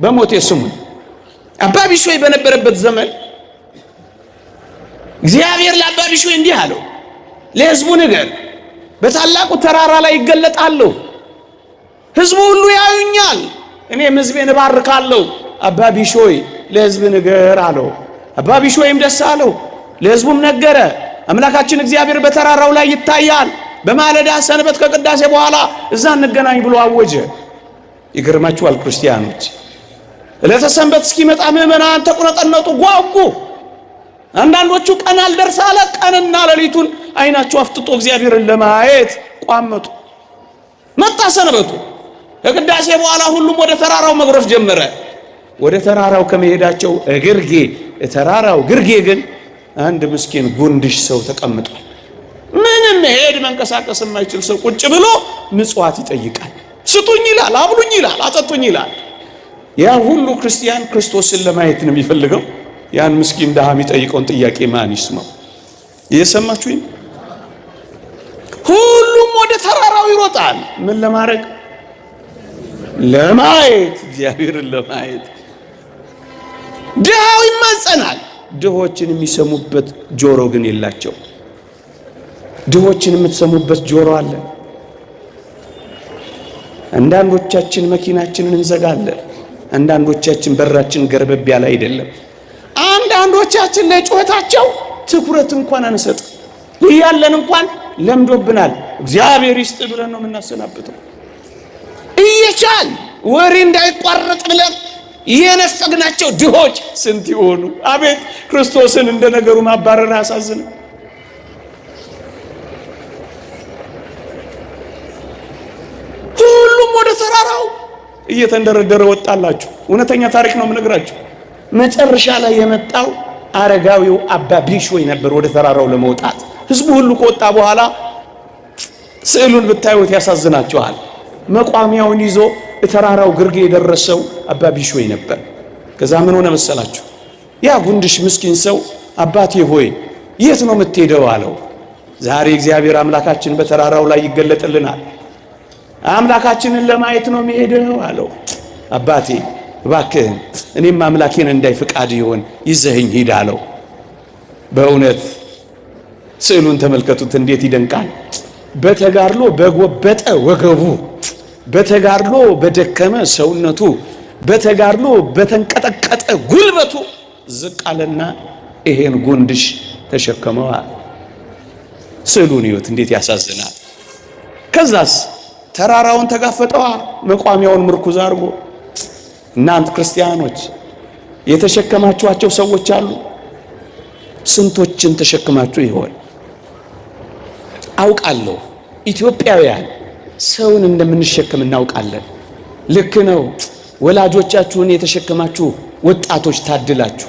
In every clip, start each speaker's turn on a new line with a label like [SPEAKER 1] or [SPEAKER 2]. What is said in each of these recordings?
[SPEAKER 1] በሞቴ ስሙኝ። አባ ቢሾይ በነበረበት ዘመን እግዚአብሔር ለአባ ቢሾይ እንዲህ አለው፣ ለሕዝቡ ንገር፣ በታላቁ ተራራ ላይ ይገለጣለሁ፣ ሕዝቡ ሁሉ ያዩኛል፣ እኔም ሕዝቤን እባርካለሁ። አባ ቢሾይ ለሕዝብ ንገር አለው። አባ ቢሾይም ደስ አለው፣ ለሕዝቡም ነገረ። አምላካችን እግዚአብሔር በተራራው ላይ ይታያል፣ በማለዳ ሰንበት ከቅዳሴ በኋላ እዛ እንገናኝ ብሎ አወጀ። ይገርማችኋል ክርስቲያኖች፣ ዕለተ ሰንበት እስኪመጣ ምዕመናን ተቁነጠነጡ፣ ጓጉ። አንዳንዶቹ ቀን አልደርስ አለ፣ ቀንና ሌሊቱን አይናቸው አፍጥጦ እግዚአብሔርን ለማየት ቋመጡ። መጣ ሰንበቱ። ከቅዳሴ በኋላ ሁሉም ወደ ተራራው መጉረፍ ጀመረ። ወደ ተራራው ከመሄዳቸው ግርጌ ተራራው ግርጌ ግን አንድ ምስኪን ጉንድሽ ሰው ተቀምጧል። ምንም መሄድ መንቀሳቀስ የማይችል ሰው ቁጭ ብሎ ምጽዋት ይጠይቃል። ስጡኝ ይላል፣ አብሉኝ ይላል፣ አጠጡኝ ይላል። ያ ሁሉ ክርስቲያን ክርስቶስን ለማየት ነው የሚፈልገው። ያን ምስኪን ድሃ የሚጠይቀውን ጥያቄ ማን ይስማው? እየሰማችሁኝ? ሁሉም ወደ ተራራው ይሮጣል። ምን ለማድረግ? ለማየት፣ እግዚአብሔርን ለማየት። ድሃው ይማጸናል። ድሆችን የሚሰሙበት ጆሮ ግን የላቸው። ድሆችን የምትሰሙበት ጆሮ አለ። አንዳንዶቻችን መኪናችንን እንዘጋለን። አንዳንዶቻችን በራችን ገርበብ ያለ አይደለም። አንዳንዶቻችን ለጩኸታቸው ትኩረት እንኳን አንሰጥ። እያለን እንኳን ለምዶብናል። እግዚአብሔር ይስጥ ብለን ነው የምናሰናብተው። እየቻል ወሬ እንዳይቋረጥ ብለን የነፈግናቸው ድሆች ስንት ይሆኑ? አቤት ክርስቶስን እንደ ነገሩ ማባረር አያሳዝንም? ሁሉም ወደ ተራራው እየተንደረደረ ወጣላችሁ። እውነተኛ ታሪክ ነው የምነግራችሁ። መጨረሻ ላይ የመጣው አረጋዊው አባ ቢሾይ ነበር ወደ ተራራው ለመውጣት። ህዝቡ ሁሉ ከወጣ በኋላ ስዕሉን ብታዩት ያሳዝናችኋል። መቋሚያውን ይዞ ተራራው ግርጌ የደረሰው አባ ቢሾይ ነበር። ከዛ ምን ሆነ መሰላችሁ? ያ ጉንድሽ ምስኪን ሰው አባቴ ሆይ የት ነው የምትሄደው አለው። ዛሬ እግዚአብሔር አምላካችን በተራራው ላይ ይገለጥልናል። አምላካችንን ለማየት ነው የሚሄደው አለው። አባቴ እባክህን እኔም አምላኬን እንዳይ ፍቃድ ይሆን ይዘህኝ ሂድ አለው። በእውነት ስዕሉን ተመልከቱት፣ እንዴት ይደንቃል! በተጋድሎ በጎበጠ ወገቡ፣ በተጋድሎ በደከመ ሰውነቱ፣ በተጋድሎ በተንቀጠቀጠ ጉልበቱ ዝቅ አለና ይሄን ጉንድሽ ተሸከመዋል። ስዕሉን እዩት፣ እንዴት ያሳዝናል! ከዛስ ተራራውን ተጋፈጠዋ፣ መቋሚያውን ምርኩዝ አድርጎ። እናንት ክርስቲያኖች የተሸከማችኋቸው ሰዎች አሉ። ስንቶችን ተሸክማችሁ ይሆን? አውቃለሁ ኢትዮጵያውያን ሰውን እንደምንሸከም እናውቃለን። ልክ ነው። ወላጆቻችሁን የተሸከማችሁ ወጣቶች ታድላችሁ።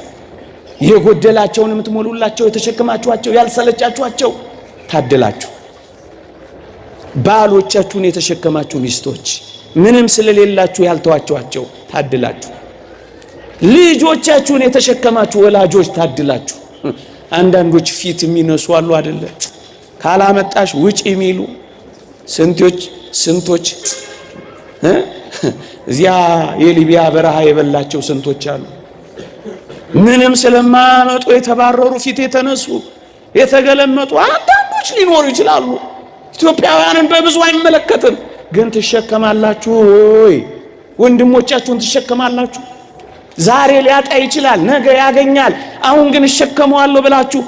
[SPEAKER 1] የጎደላቸውን የምትሞሉላቸው የተሸከማችኋቸው፣ ያልሰለቻችኋቸው ታድላችሁ። ባሎቻችሁን የተሸከማችሁ ሚስቶች ምንም ስለሌላችሁ ያልተዋችኋቸው ታድላችሁ። ልጆቻችሁን የተሸከማችሁ ወላጆች ታድላችሁ። አንዳንዶች ፊት የሚነሱ አሉ አይደለ? ካላመጣሽ ውጪ የሚሉ ስንቶች ስንቶች እዚያ የሊቢያ በረሃ የበላቸው ስንቶች አሉ። ምንም ስለማያመጡ የተባረሩ ፊት የተነሱ የተገለመጡ አንዳንዶች ሊኖሩ ይችላሉ። ኢትዮጵያውያንን በብዙ አይመለከትም። ግን ትሸከማላችሁ ወይ? ወንድሞቻችሁን ትሸከማላችሁ። ዛሬ ሊያጣ ይችላል፣ ነገ ያገኛል። አሁን ግን እሸከመዋለሁ ብላችሁ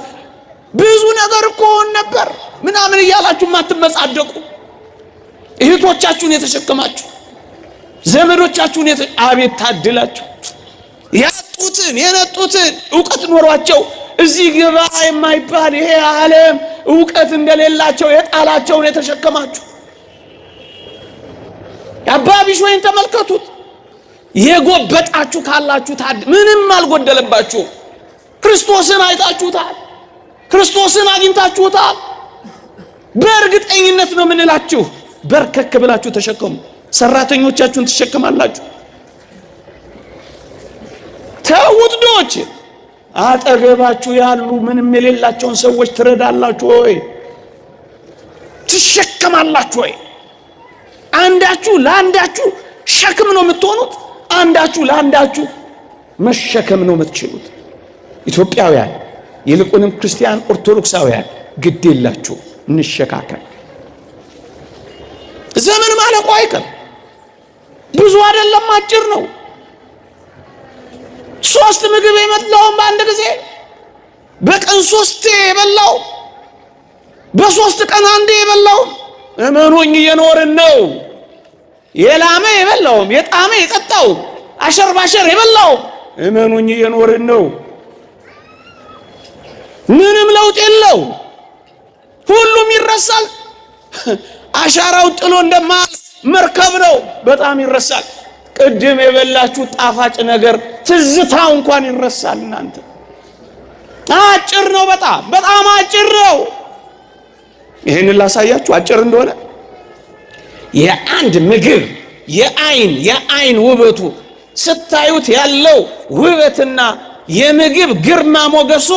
[SPEAKER 1] ብዙ ነገር እኮ ሆን ነበር ምናምን እያላችሁ የማትመጻደቁ እህቶቻችሁን የተሸከማችሁ ዘመዶቻችሁን አቤት ታድላችሁ። ያጡትን የነጡትን እውቀት ኖሯቸው እዚህ ግባ የማይባል ይሄ ዓለም እውቀት እንደሌላቸው የጣላቸውን የተሸከማችሁ አባ ቢሾይን ተመልከቱት። የጎበጣችሁ ካላችሁ ምንም አልጎደለባችሁም። ክርስቶስን አይታችሁታል። ክርስቶስን አግኝታችሁታል። በእርግጠኝነት ነው የምንላችሁ። በርከክ ብላችሁ ተሸከሙ። ሰራተኞቻችሁን ትሸከማላችሁ። ተዉት። ዶች አጠገባችሁ ያሉ ምንም የሌላቸውን ሰዎች ትረዳላችሁ ወይ? ትሸከማላችሁ ወይ? አንዳችሁ ለአንዳችሁ ሸክም ነው የምትሆኑት። አንዳችሁ ለአንዳችሁ መሸከም ነው የምትችሉት። ኢትዮጵያውያን ይልቁንም ክርስቲያን ኦርቶዶክሳውያን ግድ የላችሁ፣ እንሸካከል። ዘመን ማለቁ አይቀር። ብዙ አይደለም፣ አጭር ነው። ሶስት ምግብ የበላውም በአንድ ጊዜ በቀን ሶስቴ የበላው በሶስት ቀን አንዴ የበላውም እመኑኝ እየኖርን ነው። የላመ የበላውም የጣመ የጠጣው አሸር ባሸር የበላውም እመኑኝ እየኖርን ነው። ምንም ለውጥ የለው። ሁሉም ይረሳል። አሻራው ጥሎ እንደማያልፍ መርከብ ነው። በጣም ይረሳል። ቅድም የበላችሁ ጣፋጭ ነገር ትዝታው እንኳን ይረሳል። እናንተ አጭር ነው፣ በጣም በጣም አጭር ነው። ይህንን ላሳያችሁ አጭር እንደሆነ የአንድ ምግብ የአይን ውበቱ ስታዩት ያለው ውበትና የምግብ ግርማ ሞገሱ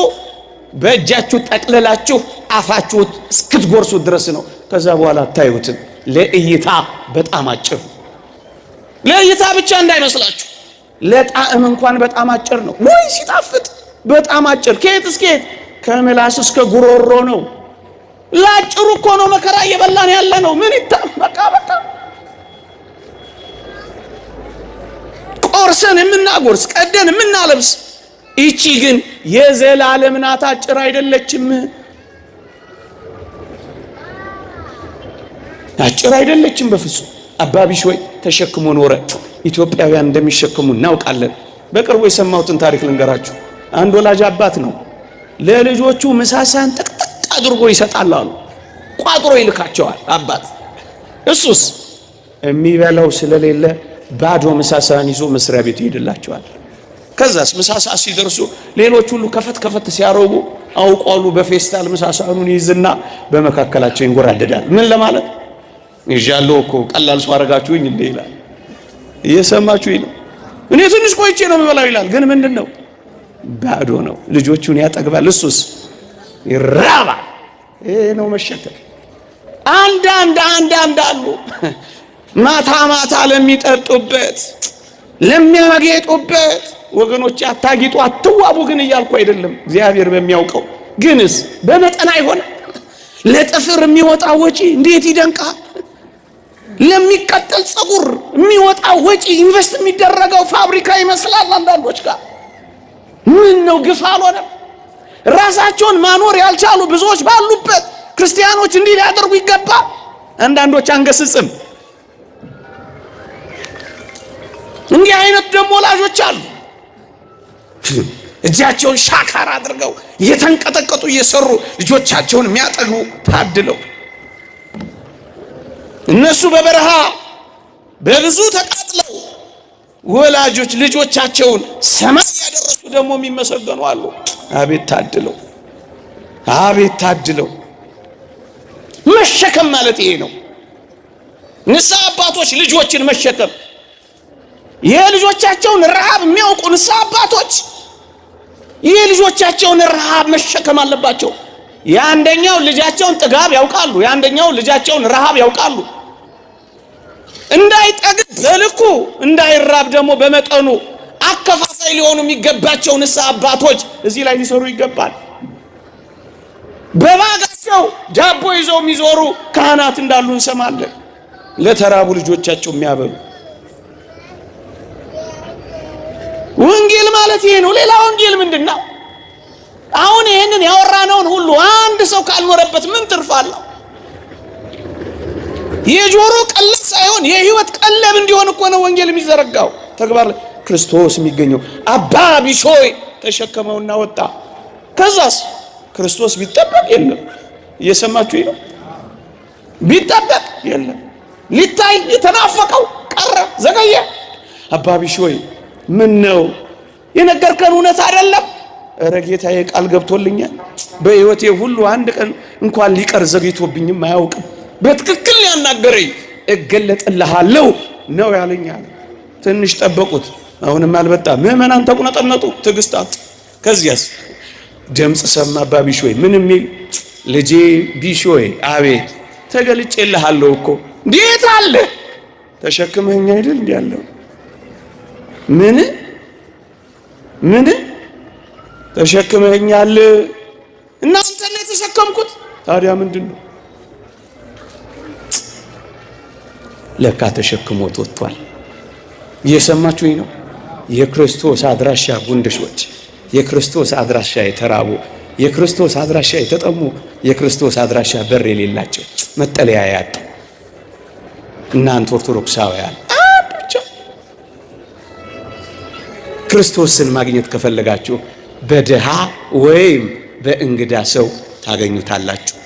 [SPEAKER 1] በእጃችሁ ጠቅልላችሁ አፋችሁ እስክትጎርሱት ድረስ ነው። ከዛ በኋላ አታዩትም። ለእይታ በጣም አጭር፣ ለእይታ ብቻ እንዳይመስላችሁ፣ ለጣዕም እንኳን በጣም አጭር ነው። ወይ ሲጣፍጥ በጣም አጭር። ከየት እስከ የት? ከምላስ እስከ ጉሮሮ ነው። ለአጭሩ እኮ ነው መከራ እየበላን ያለ ነው። ምን ይታ በቃ በቃ ቆርሰን የምናጎርስ ቀደን የምናለብስ፣ ይቺ ግን የዘላለም ናት። አጭር አይደለችም። አጭር አይደለችም በፍጹም። አባ ቢሾይ ተሸክሞ ኖረ። ኢትዮጵያውያን እንደሚሸከሙ እናውቃለን። በቅርቡ የሰማሁትን ታሪክ ልንገራችሁ። አንድ ወላጅ አባት ነው ለልጆቹ ምሳሳን ጥቅጥቅ አድርጎ ይሰጣል አሉ። ቋጥሮ ይልካቸዋል አባት። እሱስ የሚበላው ስለሌለ ባዶ ምሳሳን ይዞ መስሪያ ቤቱ ይሄድላቸዋል። ከዛስ ምሳሳ ሲደርሱ ሌሎች ሁሉ ከፈት ከፈት ሲያረጉ አውቋሉ። በፌስታል ምሳሳኑን ይይዝና በመካከላቸው ይንጎራደዳል። ምን ለማለት ይዣለሁ እኮ ቀላል ሰው አረጋችሁኝ እንዴ ይላል። እየሰማችሁኝ ነው? እኔ ትንሽ ቆይቼ ነው የምበላው ይላል። ግን ምንድን ነው ባዶ ነው። ልጆቹን ያጠግባል፣ እሱስ ይራባል። ይሄ ነው መሸከም። አንዳንድ አንዳንድ አሉ ማታ ማታ ለሚጠጡበት ለሚያጌጡበት ወገኖች፣ አታጊጡ አትዋቡ ግን እያልኩ አይደለም፣ እግዚአብሔር በሚያውቀው ግንስ በመጠን አይሆንም። ለጥፍር የሚወጣ ወጪ እንዴት ይደንቃል! ለሚቀጠል ፀጉር የሚወጣ ወጪ invest የሚደረገው ፋብሪካ ይመስላል አንዳንዶች ጋር። ምን ነው ግፍ አልሆነም? ራሳቸውን ማኖር ያልቻሉ ብዙዎች ባሉበት ክርስቲያኖች እንዲህ ሊያደርጉ ይገባል። አንዳንዶች አንገስጽም። እንዲህ አይነት ደግሞ ወላጆች አሉ። እጃቸውን ሻካር አድርገው እየተንቀጠቀጡ እየሰሩ ልጆቻቸውን የሚያጠግቡ ታድለው። እነሱ በበረሃ በብዙ ተቃጥለው ወላጆች ልጆቻቸውን ሰማይ ያደረሱ ደግሞ የሚመሰገኑ አሉ። አቤት ታድለው፣ አቤት ታድለው። መሸከም ማለት ይሄ ነው። ንስሐ አባቶች ልጆችን መሸከም፣ የልጆቻቸውን ረሃብ የሚያውቁ ንስሐ አባቶች የልጆቻቸውን ረሃብ መሸከም አለባቸው። የአንደኛው ልጃቸውን ጥጋብ ያውቃሉ፣ የአንደኛው ልጃቸውን ረሃብ ያውቃሉ። እንዳይጠግብ በልኩ እንዳይራብ ደግሞ በመጠኑ አከፋፋይ ሊሆኑ የሚገባቸው ንስሐ አባቶች እዚህ ላይ ሊሰሩ ይገባል። በባጋቸው ዳቦ ይዘው የሚዞሩ ካህናት እንዳሉ እንሰማለን። ለተራቡ ልጆቻቸው የሚያበሉ ወንጌል ማለት ይሄ ነው። ሌላ ወንጌል ምንድን ነው? አሁን ይሄንን ያወራነውን ሁሉ አንድ ሰው ካልኖረበት ምን ትርፍ አለው? የጆሮ ቀለብ ሳይሆን የህይወት ቀለብ እንዲሆን እኮ ነው ወንጌል የሚዘረጋው። ተግባር ክርስቶስ የሚገኘው አባ ቢሾይ ተሸከመውና ወጣ። ከዛስ ክርስቶስ ቢጠበቅ የለም። እየሰማችሁ ነው። ቢጠበቅ የለም። ሊታይ የተናፈቀው ቀረ፣ ዘገየ። አባ ቢሾይ ምን ነው የነገርከን እውነት አይደለም? እረ ጌታዬ ቃል ገብቶልኛል። በሕይወቴ ሁሉ አንድ ቀን እንኳን ሊቀር ዘግይቶብኝም አያውቅም። በትክክል ያናገረኝ እገለጥልሃለሁ ነው ያለኝ አለ። ትንሽ ጠበቁት፣ አሁንም አልበጣም። ምዕመናን ተቁነጠነጡ፣ ትዕግስት አጡ። ከዚያስ ድምፅ ሰማ አባ ቢሾይ ምን የሚል ልጄ ቢሾይ፣ አቤት፣ ተገልጬልሃለሁ እኮ። እንዴት አለ ተሸክመኸኝ አይደል እንዲህ ያለው ምን ምን ተሸክመኛል? እናንተ ነው የተሸከምኩት። ታዲያ ምንድን ነው? ለካ ተሸክሞት ወጥቷል። እየሰማችሁኝ ነው? የክርስቶስ አድራሻ ጉንድሾች፣ የክርስቶስ አድራሻ የተራቡ፣ የክርስቶስ አድራሻ የተጠሙ፣ የክርስቶስ አድራሻ በር የሌላቸው፣ መጠለያ ያጡ እናንተ ኦርቶዶክሳውያን አንድ ብቻ ክርስቶስን ማግኘት ከፈለጋችሁ በድሃ ወይም በእንግዳ ሰው ታገኙታላችሁ።